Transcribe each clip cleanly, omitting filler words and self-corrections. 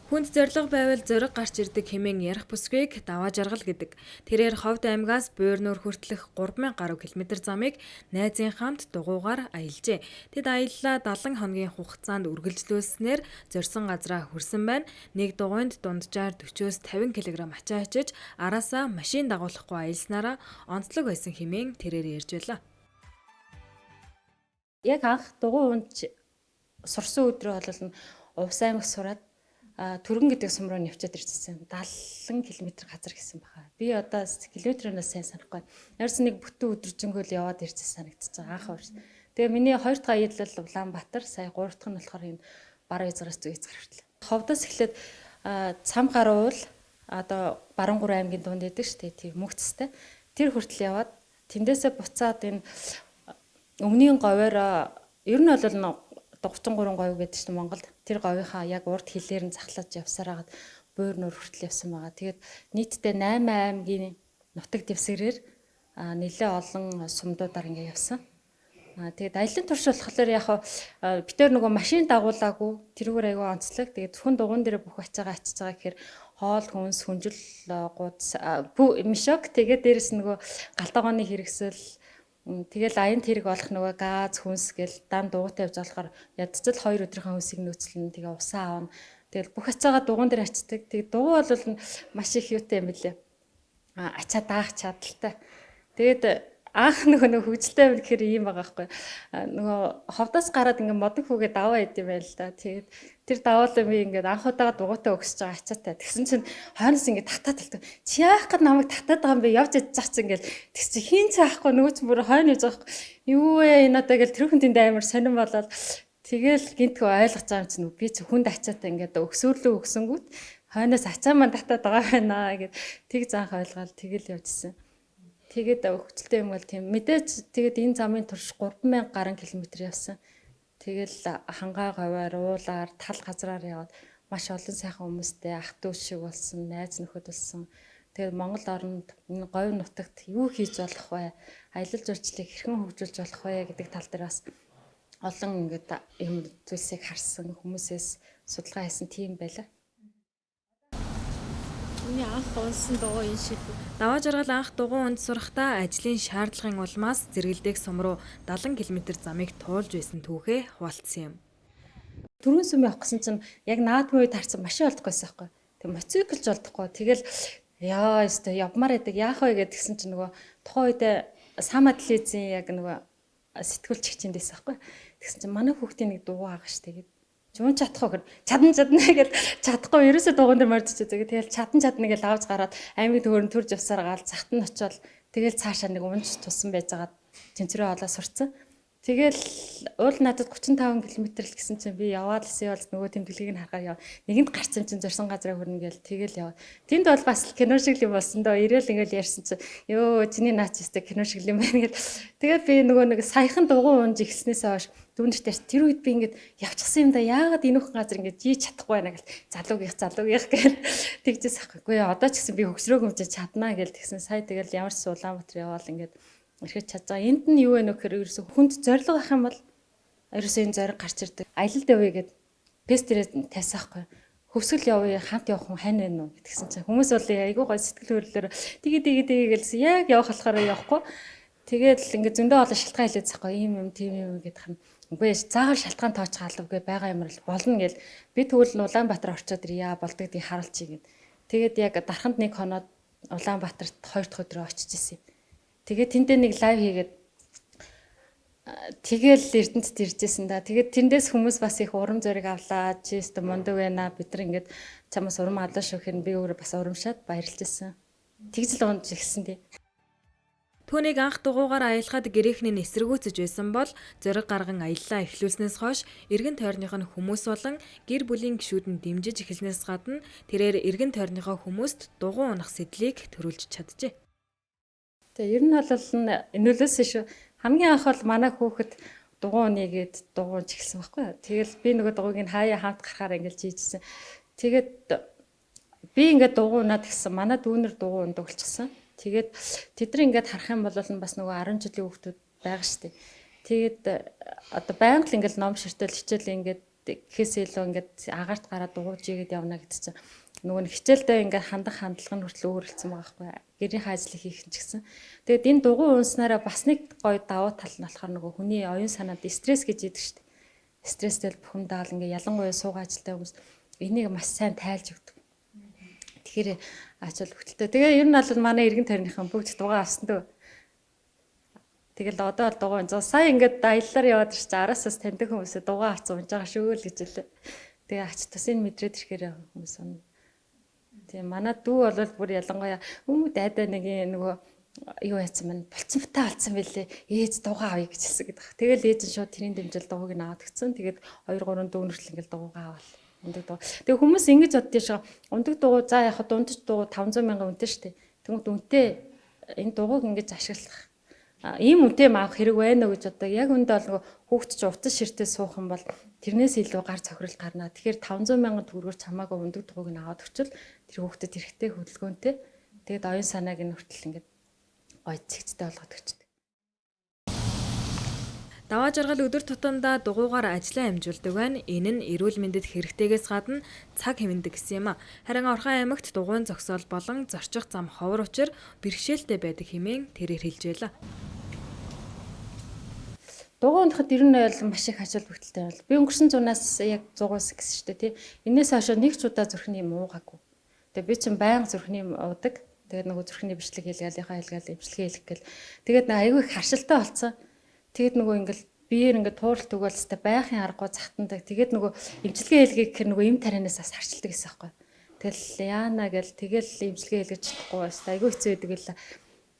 Хүнд зорилго байвал зориг гарч ирдэг хэмээн ярих бүсгүйг Даваа Жаргал гэдэг. Тэрээр Ховд аймгаас Буйрнуур хүртэлх 3000 гаруй километр замыг найзын хамт дугуйгаар аялжээ. Тэд аяллаа 70 хоногийн хугацаанд үргэлжлүүлснээр зорьсон газраа хүрсэн байна. Нэг дугуйнд дунджаар 40-оос 50 кг ачаа ачиж, араасаа машин дагуулахгүй аялснараа онцлог байсан хэмээн тэрээр ярьж байлаа. Яг анх дугуй унж сурсан өдрөө бол Увс аймаг сураад Түргэн гэдэг сум руу нэвчээд ирчихсэн. 70 км газар гэсэн баха. Би одоо километрээс сайн санахгүй. Ярьсан нэг бүтэн өдөржингөө л яваад ирчихсэн санагдчихж байгаа анх урс. Тэгээ миний хоёр дахь аялал Улаанбаатар, сая гурав дахь нь болохоор энэ баруун хязгаараас зүүн хязгаар хүртэл. Ховдоос эхлээд Цам гаруул одоо баруун гурван аймгийн дунд идэг шүү дээ. Тийм мөгцтэй. Тэр хүртэл яваад тэндээсээ буцаад энэ өмнгийн говьороо ер нь бол 33 говь гэдэг чинь Монголд тэр говийнхаа яг урд хилээр нь захлаж явсаар хагаад Буур нуур хүртэл явсан байгаа. Тэгээд нийтдээ 8 аймгийн нутаг дэвсгэрээр нэлээ олон сумдуудаар ингээ явсан. Тэгээд аялын турш болохоор яг бид тэр нөгөө машин дагуулаагүй, тэрүүгээр айгүй онцлог. Тэгээд зөвхөн дугуйн дээр бүх ачаагаа ачиж байгаа гэхээр хоол хүнс, хүнжил гудас, мишок, тэгээд дээрэс нөгөө галтаагооны хэрэгсэл. Тэгэл аян тэрэг болох нөгөө газ хүнс гэл дан дугуйтай явж болохоор ядчил 2 өдрийнхөө хүнсийг нөөцлөн, тэгээ усаа авна. Тэгэл бүх ачаагаа дугуйн дээр ачдаг. Тэгээ дугуй бол маш их юутай юм бэлээ. Ачаа даах чадaltaй. Тэгээд анх нөгөө хөгжилтэй юм гэхээр ийм байгаа байхгүй. Нөгөө ховдоос гараад ингээ модон хүүгээ даваа идэм байл л да. Тэгээд тэр даваалаа би ингээд анх удаага дугуйтай өгсөж байгаа ачаатай. Тэгсэн чинь хойноос ингээд татаад хэлдэг. Чи яах гээд намайг татаад байгаа юм бэ? Явж ядчих чинь ингээл. Тэгс чи хин цаахгүй нөгөө чинь бүр хойно явж байгаа. Юу вэ энэ одоо гэл тэрхэн тэнд амар сонирн болоод тэгэл гинтгөө ойлгож байгаа юм чинь би чи хүнд ачаатай ингээд өгсөрлөө өгсөнгүүт хойноос ачаа маань татаад байгаа байна гэд тэг заанх ойлгоод тэгэл явжсэн. Тэгээд хөгжилтэй юм бол тийм мэдээж тэгээд энэ замын турш 3000 гаруй километр явсан. Тэгэл хангаа говиар, уулаар, тал газраар яваад маш олон сайхан хүмүүстэй ах дүү шиг болсон, найз нөхөд болсон. Тэгээд Монгол оронд энэ говь нутагт юу хийж болох вэ? Аялал жуулчлалыг хэрхэн хөгжүүлж болох вэ гэдэг тал дээр бас олон ингээд юм зүйлсийг харсан, хүмүүсээс судалгаа хийсэн тийм байлаа. Миний анх унсан дугуй энэ шиг. Даваа Жаргал анх дугуй унж сурахдаа ажлын шаардлагын улмаас зэрэгэлдэх сум руу 70 км замыг туулж байсан түүхээ хуваалцсан юм. Түргэн сүм явах гэсэн чинь яг наадмын үед харсан машин олдохгүйсэн байхгүй. Тэг мотоциклж олдохгүй. Тэгэл яа өстой явмаар байдаг яах вэ гэдгсэн чинь нөгөө тухайн үед Самадлизийн яг нөгөө сэтгүүлч хичээнд байсан байхгүй. Тэгсэн чинь манай хүүхдийн нэг дугуй байгаа штэ гэд. Жуун чадах уу гэхээр чадан чадна гэл чадахгүй ерөөсөө дугуйн дээр морж очиж. Тэгэл чадан чадна гэл авч гараад аймгийн төвөр нь төрж явсаар гаал захт нь очиод тэгэл цаашаа нэг унж тусан байж байгаа тэнцвэрээ олоо сурцсан. Тэгэл уул надад 35 км л гэсэн чинь би яваад л яваад нөгөө тэмдэглэгийг нь харахаар яв. Нэгэнд гарсан чинь зорьсон газраа хүрнэ гээл тэгэл яваад. Тэнд бол бас кино шиг юм болсон доо. Ирээл ингээл ярьсан чинь ёо чиний наач өстэй кино шиг юм байна гэл. Тэгээд би нөгөө нэг саяхан дугуй унж эхэлснээс хойш дүүнэрт ярьсан. Тэр үед би ингээд явчихсан юм да. Яагаад энүүхэн газар ингээд жий чадахгүй байна гэл. Залуугийнх гэл тэгжээс ахгүй. Үгүй одоо ч гэсэн би хөгсрөөг юм чи чаднаа гэл тэгсэн. Сая тэгэл ямар ч Улаанбаатар яваал ингээд эрхэж чадж байгаа. Энд нь юу вэ нөхөр ерөөсө хүнд зорилго авах юм бол ерөөсө энэ зориг гарч ирдэг. Аялалд явъя гэд пэс дээрээ тайсаахгүй. Хөвсгөл явъя, хамт явах хүн хань байна уу гэтгсэн чинь хүмүүс бол айгүй гой сэтгэл хөдлөлөөр тги тги тги гэлсэн. Яг явах болохоор явахгүй. Тэгээд л ингээд зөндөө олон шалтгаан хэлээд цаахгүй ийм юм тийм юм гэдэх юм. Үгүй ээ заавал шалтгаан тооч хаалвгүй байгаа юм л болно гэл би тэгвэл Улаанбаатар очиод ирья болдог дий харуулчих гэд. Тэгээд яг дарханд нэг хоноод Улаанбаатарт хоёр дахь өдрөө очиж исэн юм. Тэгээд тэндээ нэг лайв хийгээд тэгэл Эрдэнэт иржсэн да. Тэгээд тэндээс хүмүүс бас их урам зориг авлаа. Чи өстө мундаг байна. Бид нар ингээд чамаас урам авлаа шүү гэхээр би өөрөө бас урамшаад баярлж исэн. Тэгж л унж ирсэн тий. Түүнийг анх дугуйгаар аялахад гэрээхний нь эсэргүүцэж байсан бол зориг гарган аяллаа эхлүүлснээс хойш эргэн тойрных нь хүмүүс болон гэр бүлийн гишүүд нь дэмжиж эхэлснээс гадна тэрээр эргэн тойрныхоо хүмүүст дугуй унах сэдлийг төрүүлж чаджээ. Тэгээ ер нь бол энүүлээс шүү. Хамгийн анх бол манай хүүхэд дугуй унъя гэд дугуй унж эхэлсэн байхгүй юу. Тэгэл би нөгөө дугуйг нь хаяа хамт гарахаар ингээл жийжсэн. Тэгээд би ингээд дугуй унаад гисэн. Манай дүүнер дугуй ундаг болчихсон. Тэгээд тэд нар ингээд харах юм бол бас нөгөө 10 жилийн хүүхдүүд байгаа шүү дээ. Тэгээд одоо байнга л ингээл ном ширтэл хичээл ингээд гэхээс илүү ингээд агаарт гараад дугуйж игээд явна гэдэг чинь нөгөө нэг хичээлдээ ингээд хандах хандлага нь хүртэл өөрчлөсөн байгаа байхгүй. Гэрийнхээ ажлыг хийх нь ч гэсэн. Тэгээд энэ дугуй унснараа бас нэг гоё давуу тал нь болохоор нөгөө хүний оюун санаанд стресс гэж идэг шүү дээ. Стресстэй бухимдаал ингээд ялангуяа суугаа ажилтай хүмүүс энийг маш сайн тайлж өгдөг. Тэгэхээр ач холбогдолтой. Тэгээ ер нь бол манай эргэн тойрныхан бүгд дугаа авсан дөө. Тэгэл одоо бол дугуй унж. Сая ингээд аяллаар яваад ирч араасаас таньдаг хүмүүсээ дугаа авсан унж байгаа шүү л гэж хэлээ. Тэгээ ач тусын мэдрээд ирэхээр хүмүүс унна. Тийм манай дүү бол бүр ялангуяа дайдаа нэг нөгөө юу яатсан мэн булцамтай болсон байлээ. Ээж дугаа авъя гэж хэлсэн гэдэг. Тэгэл ээж нь шууд тэрийн дэмжил дугуйг нь аваад өгсөн. Тэгээд 2 3 дүүнэртэл ингээд дугуйгаа аваал. Ундаг дугуй. Тэгээ хүмүүс ингэж боддоо шиг ундаг дугуй за яг дундаж дугуй 500 мянган үнэтэй шүү дээ. Тэнгүүд үнэтэй энэ дугуйг ингэж ашиглах ийм үнэтэй юм авах хэрэг байна уу гэж боддог. Яг үндэ бол нөгөө хүүхд чинь утас ширтээ суух юм бол тэрнээс илүү гар цохирол гарна. Тэгэхээр 500 мянган төгрөгөөр чамаагүй ундаг дугуйг нь аваад өгчвөл тэр хүүхдэд хэрэгтэй хөдөлгөөнтэй. Тэгээд оюун санааг нь хүртэл ингээд гоё цэгцтэй болгоод өгчдөг. Даваа жаргал өдөр тутамдаа дугуйгаар ажлаа амжуулдаг байна. Энэ нь эрүүл мэндэд хэрэгтэйгээс гадна цаг хэмнэдэг гэсэн юм а. Харин Орхон аймагт дугуйн зогсоол болон зорчих зам ховор учир бэрхшээлтэй байдаг хэмээн тэрээр хэлж байлаа. Дугуй унахад ер нь бол маш их ач холбогдолтой байл. Би өнгөрсөн зунаас яг 100-аас гэсэн шүү дээ тий. Энээс хойш нэг ч удаа зүрхний юм уугаагүй. Тэгээ би чинь байнга зүрхний юм уудаг. Тэгээд нөгөө зүрхний бичлэг хийлгээл, яхаа хийлгээл, эмчилгээ хийлгэх гээл. Тэгээд нэг айгүй их харшилтай болцсон. Тэгээд нөгөө ингээл биеэр ингээд тууралт өгөөл хэвээр байхын аргагүй захтандаг. Тэгээд нөгөө эмчилгээ хийлгэх гэхэр нөгөө эм тарианаас бас харшилдаг гэсэн байхгүй. Тэгэл яана гэл тэгэл эмчилгээ хийлгэж чадахгүй бас айгүй хэцүү байдаг л.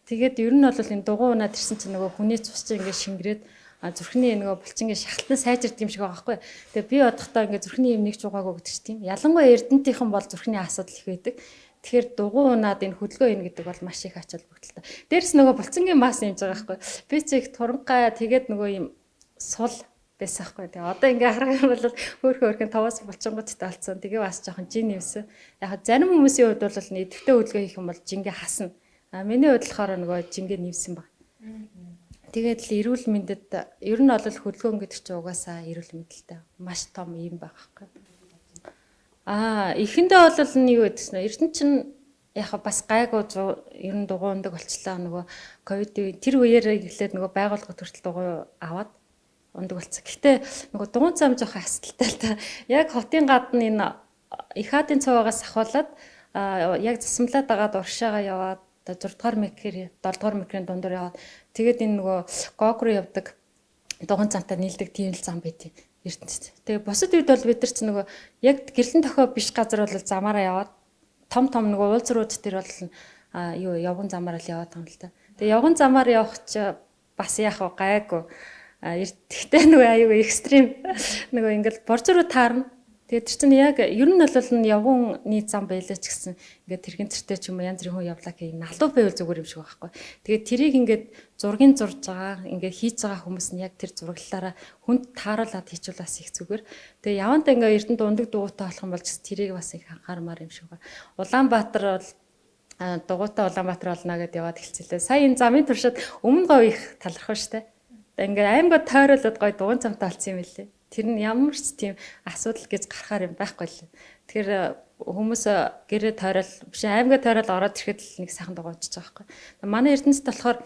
Тэгээд ер нь бол энэ дугуй унаад ирсэн чинь нөгөө хүний цус чинь ингээд шингэрээд зүрхний нөгөө булчингийн шахалтан сайжирд юм шиг байгаа байхгүй. Тэгээ би бодохдоо ингээд зүрхний юм нэг ч угаагүй гэдэг чинь тийм. Ялангуяа эрдэнтийнхэн бол зүрхний асуудал их байдаг. Тэгэхээр дугуй унаад энэ хөдөлгөөн ийн гэдэг бол маш их ач холбогдолтой. Дээрс нөгөө булчингийн мас нэмж байгаа байхгүй. Би чи их туранхай тэгээд нөгөө юм сул байсан байхгүй. Тэгээ одоо ингээ харах юм бол хөөхөн товоос булчингуудтай болсон. Тэгээ бас жоохон жин нэмсэн. Яг зарим хүмүүсийн хувьд бол идэвхтэй хөдөлгөөн хийх юм бол жингээ хасна. А миний хувьд болохоор нөгөө жингээ нэмсэн баг. Тэгээд л эрүүл мэндэд ер нь бол хөдөлгөөн гэдэг чинь угаасаа эрүүл мэндэлтэй маш том юм байгаа байхгүй. Эхэндээ бол нь юу гэдсэн нь Эрдэнэ чинь яг бас гайгүй ер нь дугуй ундаг болчлаа нөгөө ковидын тэр үеэр эхлээд нөгөө байгууллагууд хүртэл дугуй аваад ундаг болцсон. Гэхдээ нөгөө дугуйн зам жоохон асуудалтай л та. Яг хотын гадна энэ Ихадын цуваагаас ахуулаад яг засамлаад дагаад урагшаага яваад 6 дугаар микр 7 дугаар микрийн дундуур яваад тэгээд энэ нөгөө гог руу явдаг дугуйн замтай нийлдэг тийм л зам байт Эрдэнэт. Тэгээ бусад үед бол бид нар ч нөгөө яг гэрлэн тохио биш газар бол замаараа яваад том том нөгөө уулзрууд дээр бол юу явган замаар л яваад байгаа юм л та. Тэгээ явган замаар явах чи бас яах вэ гайгүй. Тэгтээ нөгөө аюу экстрим нөгөө ингээл борж руу таарна. Тэгээд тэр чинь яг ер нь бол нь явганы зам байлаа ч гэсэн ингээд тэрэгэн тэртэй ч юм уу янз бүрийн хүн явлаа гэх налуу байвал зүгээр юм шиг байхгүй. Тэгээд тэрийг ингээд зургийн зурж байгаа ингээд хийж байгаа хүмүүс нь яг тэр зураглалаараа хүнд тааруулаад хийчихвэл бас их зүгээр. Тэгээд явандаа ингээд Эрдэнэт ундаг дугуйтай болох юм бол ч тэрийг бас их анхаармаар юм шиг байна. Улаанбаатар бол дугуйтай Улаанбаатар болно гэдээ яваад хэлцэлээ. Сая энэ замын туршид өмнө говь их талархав штэ. Ингээд аймгаа тойруулаад гой дугуйн замтай болсон юм билээ. Тэр нь ямар ч тийм асуудал гэж гарахаар юм байхгүй л. Тэгэхээр хүмүүс гэрээ тойрол биш аймгаа тойрол ороод ирэхэд л нэг сайхан дугуй унчиж байгаа байхгүй. Манай Эрдэнэт болохоор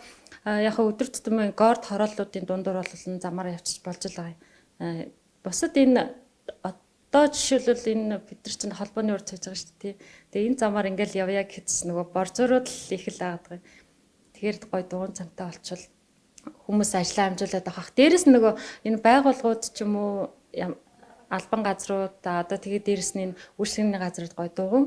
яг өдөр тутмын горд хорооллуудын дундуур бол замаараа явчих болж л байгаа юм. Бусад энэ одоо жишээлбэл энэ бид нар чинь холбооны урд цуйж байгаа шүү дээ. Тэгээ энэ замаар ингээл явъя гэхэд нөгөө борзорууд л их л агаад байгаа. Тэгэхээр гой дугуйн замтай болчвол хүмүүс ажлаа амжуулаад авах. Дээрэс нь нөгөө энэ байгууллагууд ч юм уу албан газрууд одоо тэгээд дээрэс нь энэ үйлчлэгээний газрууд гой дугуйн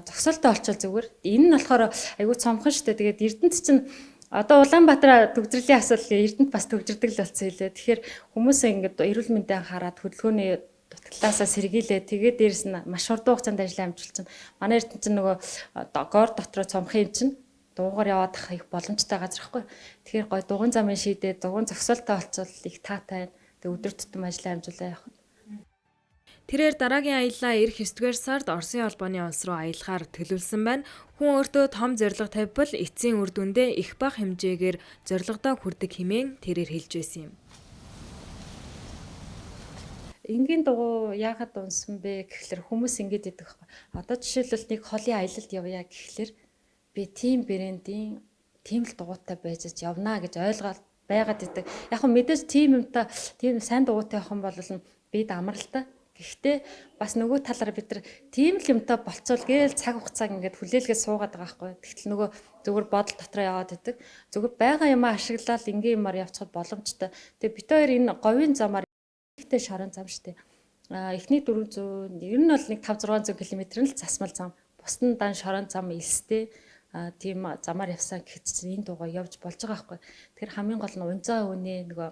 зогсоолтой олчвол зүгээр. Энэ нь болохоор айгүй цомхон шүү дээ. Тэгээд Эрдэнэт чинь одоо Улаанбаатар төгжрлийн асуудал Эрдэнэт бас төгжирдөг л болсон хэлээ. Тэгэхээр хүмүүс ингээд эрүүл мэндээ анхаарат хөдөлгөөний дутагдлаасаа сэргийлээ. Тэгээд дээрэс нь маш хурдан хугацаанд ажлаа амжуулчихна. Манай Эрдэнэт чинь нөгөө гор дотроо цомхон юм чинь дуугаар яваад ах их боломжтой газар хгүй. Тэгэхээр гой дугуйн замын шийдээ дугуйн зогсоолтой болцвол их таатай байна. Тэг өдөр тутам ажлаа амжуулаа явах. Тэрээр дараагийн аяллаа ирэх 9-р сард Оросын холбооны улс руу аялахаар төлөвлөсөн байна. Хүн өөртөө том зорилго тавьбал эцсийн үр дүндээ их бага хэмжээгээр зорилгодоо хүрдэг хэмээн тэрээр хэлж байсан юм. Энгийн дугуй яагаад унсан бэ гэхлээр хүмүүс ингэж идэх байхгүй. Одоо жишээлбэл нэг холын аялалд явъя гэхлээр би тийм брендийн тийм л дугуйтай байж явна гэж ойлгоод байгаад идэг. Яг нь мэдээж тийм юмтай, тийм сайн дугуйтай явах юм бол бид амралтай. Гэхдээ бас нөгөө талаар бид нар тийм л юмтай болцоол гээл цаг хугацааг ингээд хүлээлгээд суугаад байгаа байхгүй. Тэгтэл нөгөө зүгээр бодол дотроо яваад идэг. Зүгээр байгаа юмаа ашиглаад энгийн юмар явчихад боломжтой. Тэгээ бид хоёр энэ говийн замаар ихтэй шорон зам штэ. А эхний 400, ер нь бол нэг 5 600 км нь л засмал зам. Бусд нь дан шорон зам, элстэй тийм замаар явсан гэхэд чинь энэ дугаа явж болж байгаа байхгүй. Тэгэхээр хамгийн гол нь унзаа үнэ, нөгөө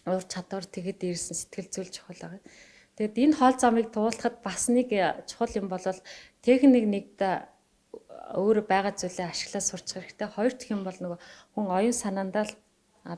уур чадвар, тэгээд дээрсэн сэтгэл зүйл чухал байгаа. Тэгээд энэ хоол замыг туулахад бас нэг чухал юм бол техник нэгд өөрөө байгаа зүйлээ ашиглаад сурчих хэрэгтэй. Хоёр дахь юм бол нөгөө хүн оюун санаандаа л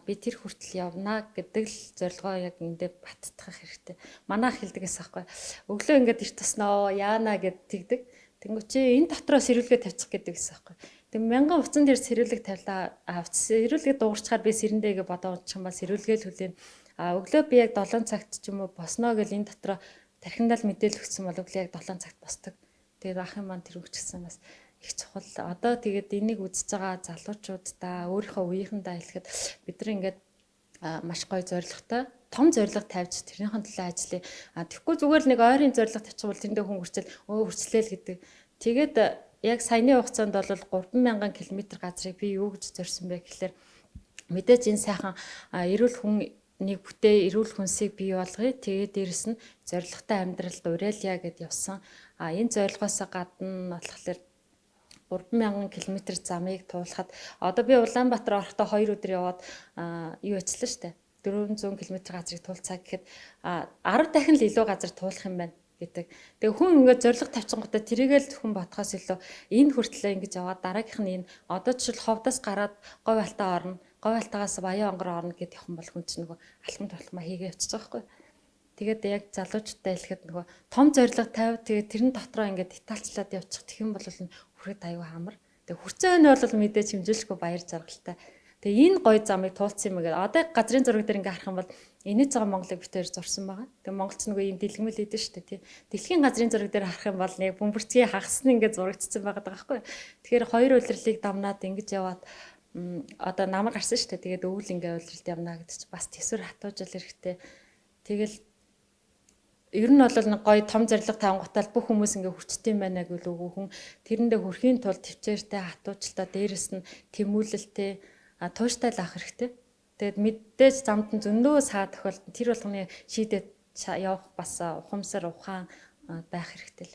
би тэр хүртэл явна гэдэг л зорилгоо яг эндээ баттгах хэрэгтэй. Манайх хэлдэгээс аахгүй. Өглөө ингээд ирт туснаа яана гэд тэгдэг. Тэнгүү чи энэ дотроо сэрүүлгээ тавьчих гэдэг гэсэн аахгүй. Тэг мянган утсан дээр сэрүүлэг тавилаа. А сэрүүлгээ дуугарчаар би сэрэндээ гэж бодоо унчих юм ба сэрүүлгээ л хүлээн. А өглөө би яг 7 цагт ч юм уу босноо гэл энэ дотроо тархиндаа л мэдээлэл өгсөн бол өглөө яг 7 цагт босдог. Тэгээд ахын маань тэр өгчсөн бас их чухал. Одоо тэгээд энийг үзэж байгаа залуучуудаа, өөрийнхөө үеийнхэндээ хэлэхэд бид нар ингээд маш гоё зорилготой, том зорилго тавьж тэрнийхэн төлөө ажиллая. А тэгэхгүй зүгээр л нэг ойрын зорилго тавьчих бол тэрэндээ хүн хүрчэл өө хүрчлээ л гэдэг. Тэгээд яг саяны хугацаанд бол 3000 км газрыг би юу гэж зорьсон бэ гэхлээр мэдээж энэ сайхан эрүүл хүн нэг бүтээ эрүүл хүнсийг бий болгоё. Тэгээд дээрэс нь зорилготой амьдралд уриалъя гэд явсан. А энэ зорилгоос гадна болохоор 3000 км замыг туулахад одоо би Улаанбаатар орохдоо 2 өдөр яваад юу ажиллаа штэ. 400 км газрыг туулцаа гэхэд 10 дахин л илүү газар туулах юм байна гэдэг. Тэгээ хүн ингээд зорилго тавьчихготой тэрийгэл хүн бодхоос илүү энэ хүртлээ ингэж яваад дараагийнх нь энэ одоо жишээл ховдоос гараад говь алтаа орно, говь алтаагаас баян онгор орно гэд явах юм бол хүн чинь нөгөө алхам тулхмаа хийгээ явчих жоох байхгүй. Тэгээд яг залуучуудаа хэлэхэд нөгөө том зорилго тавь, тэгээд тэрэн дотроо ингээд детальчлаад явчих. Тэгэх юм бол хүрэхэд аюу амар. Тэгээд хүрцэн өн бол мэдээж хэмжүүлэхгүй баяр жаргалтай. Тэгээ энэ гоё замыг туулсан юм гээд одоо газрын зураг дээр ингээ харах юм бол инээж байгаа Монголыг битээр зурсан байгаа. Тэгээ монголч нөгөө ийм дэлгэмэл идэв шүү дээ, тий. Дэлхийн газрын зураг дээр харах юм бол нэг бөмбөрцгийн хагас нь ингээ зурагдсан байгаа байхгүй. Тэгэхээр хоёр улирлыг дамнаад ингэж яваад одоо намар гарсан шүү дээ. Тэгээд өвөл ингээ улиралд явна гэдэг чинь бас төсвөр хатуужил хэрэгтэй. Тэгэл ер нь бол нэг гоё том зорилго тавингуутаа бүх хүмүүс ингээ хүчтэй юм байна гэвэл үгүй, хүн тэрэндээ хүрэхийн тулд төвчээртэй, хатуучлаа, дээрэс нь тэмүүлэлтэй, тууштай л авах хэрэгтэй. Тэгээд мэдээж замд нь зөндөө саа тохиолдсон. Тэр болгоны шийдээд явах бас ухамсар, ухаан байх хэрэгтэй л.